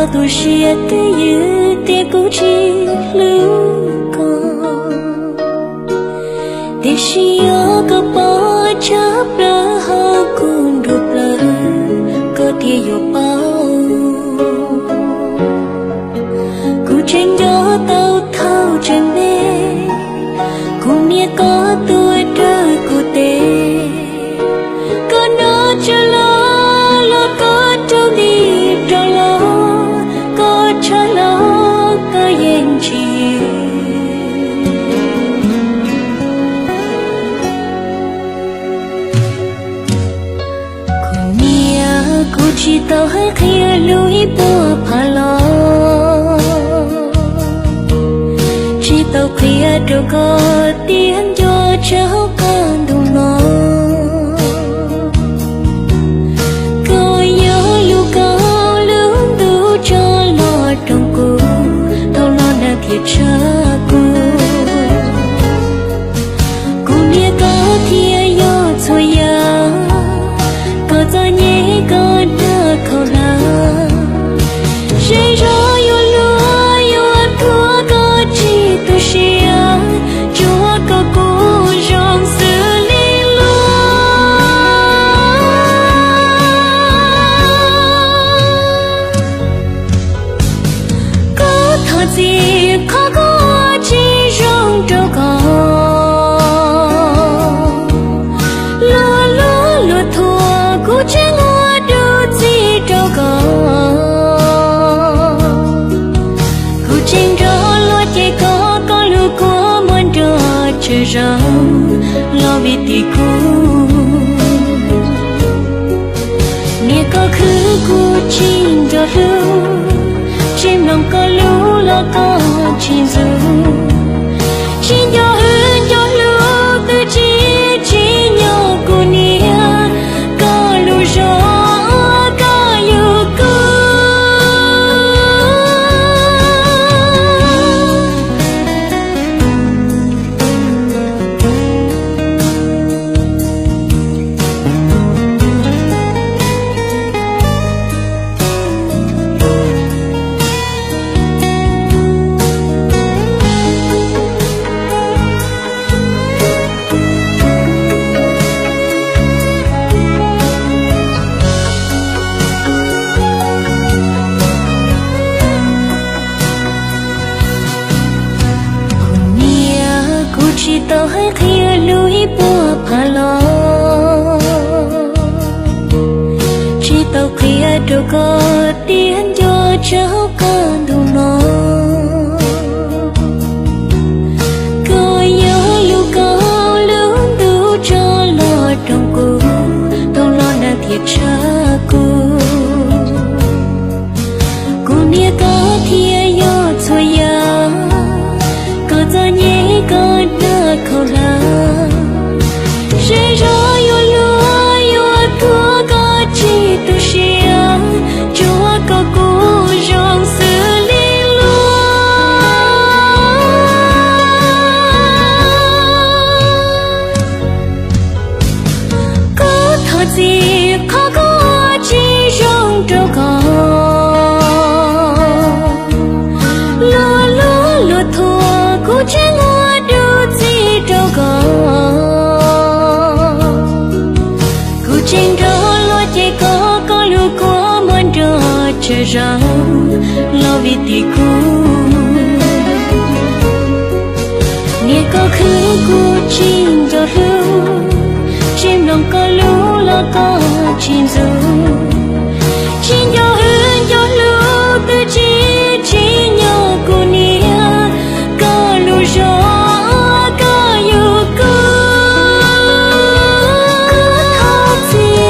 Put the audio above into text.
Tu siab twj ywm tias kuv tsis hlub koj, tiam sis yog koj pom tshaj plaws hauv kuv nruab plawv, koj thiaj yuav paub. Kuv tseem nco tau thaum tseem me, kuv niam koj tuaj raws kuv tes. Koj nrog tsawv los, los koj raug nti rov los, koj tshav los koj yeej tsis. Kuv niam, kuv tsis tau hais qhia lus ib puas phav los, tsis tau qhia rau koj tias nco tshaj hauv qab ntuj no. Koj yog lub kaus lub ntuj tso los roos kuv, thaum no neeg thiaj tshaj kuv. Kuv niam, koj thiaj yog txhua yam, koj txom nyem koj dag khaum hlab. Zej zog yuav luag yuav tuag koj tsis tu siab, tsuas koj kuj zoo xws li luag. Koj thov txim qhov kuv ua tsis zoo rau koj, luag luag luag thuam kuv tseem ua dua txij rau koj. Kuv tseem nrog luag cem koj, koj lub kua muag nrog tsawg zaus los vim tim kuv. Niam, koj khwv kuv tsis nco hlub, tsis mloog koj lus los koj tsis ntxub. Tsis nco hwj nco hlub twb tsis tsim nyog kuv niam, koj lub zog koj yug kuv. Kuv niam, kuv tsis tau hais qhia lus ib puas phav los, tsis tau qhia rau koj tias nco tshaj hauv qab ntuj no. Koj yog lub kaus lub ntuj tso los roos kuv, thaum no neeg thiaj tshaj kuv. Kuv niam, koj thiaj yog txhua yam, koj txom nyem koj dag khaum hlab. Zej zog yuav luag yuav tuag koj tsis tu siab, tsuas koj kuj zoo xws li luag. Kuv thov txim qhov kuv ua tsis zoo rau koj, luag luag luag thuam kuv tseem ua dua txij rau koj. Kuv tseem nrog luag cem koj, koj lub kua muag nrog tsawg zaus los vim tim kuv. Niam, koj khwv kuv tsis nco hlub, tsis mloog koj lus los koj tsis ntxub. Tsis nco hwj nco hlub twb tsis tsim nyog kuv niam, koj lub zog koj yug kuv. Kuv thov txim.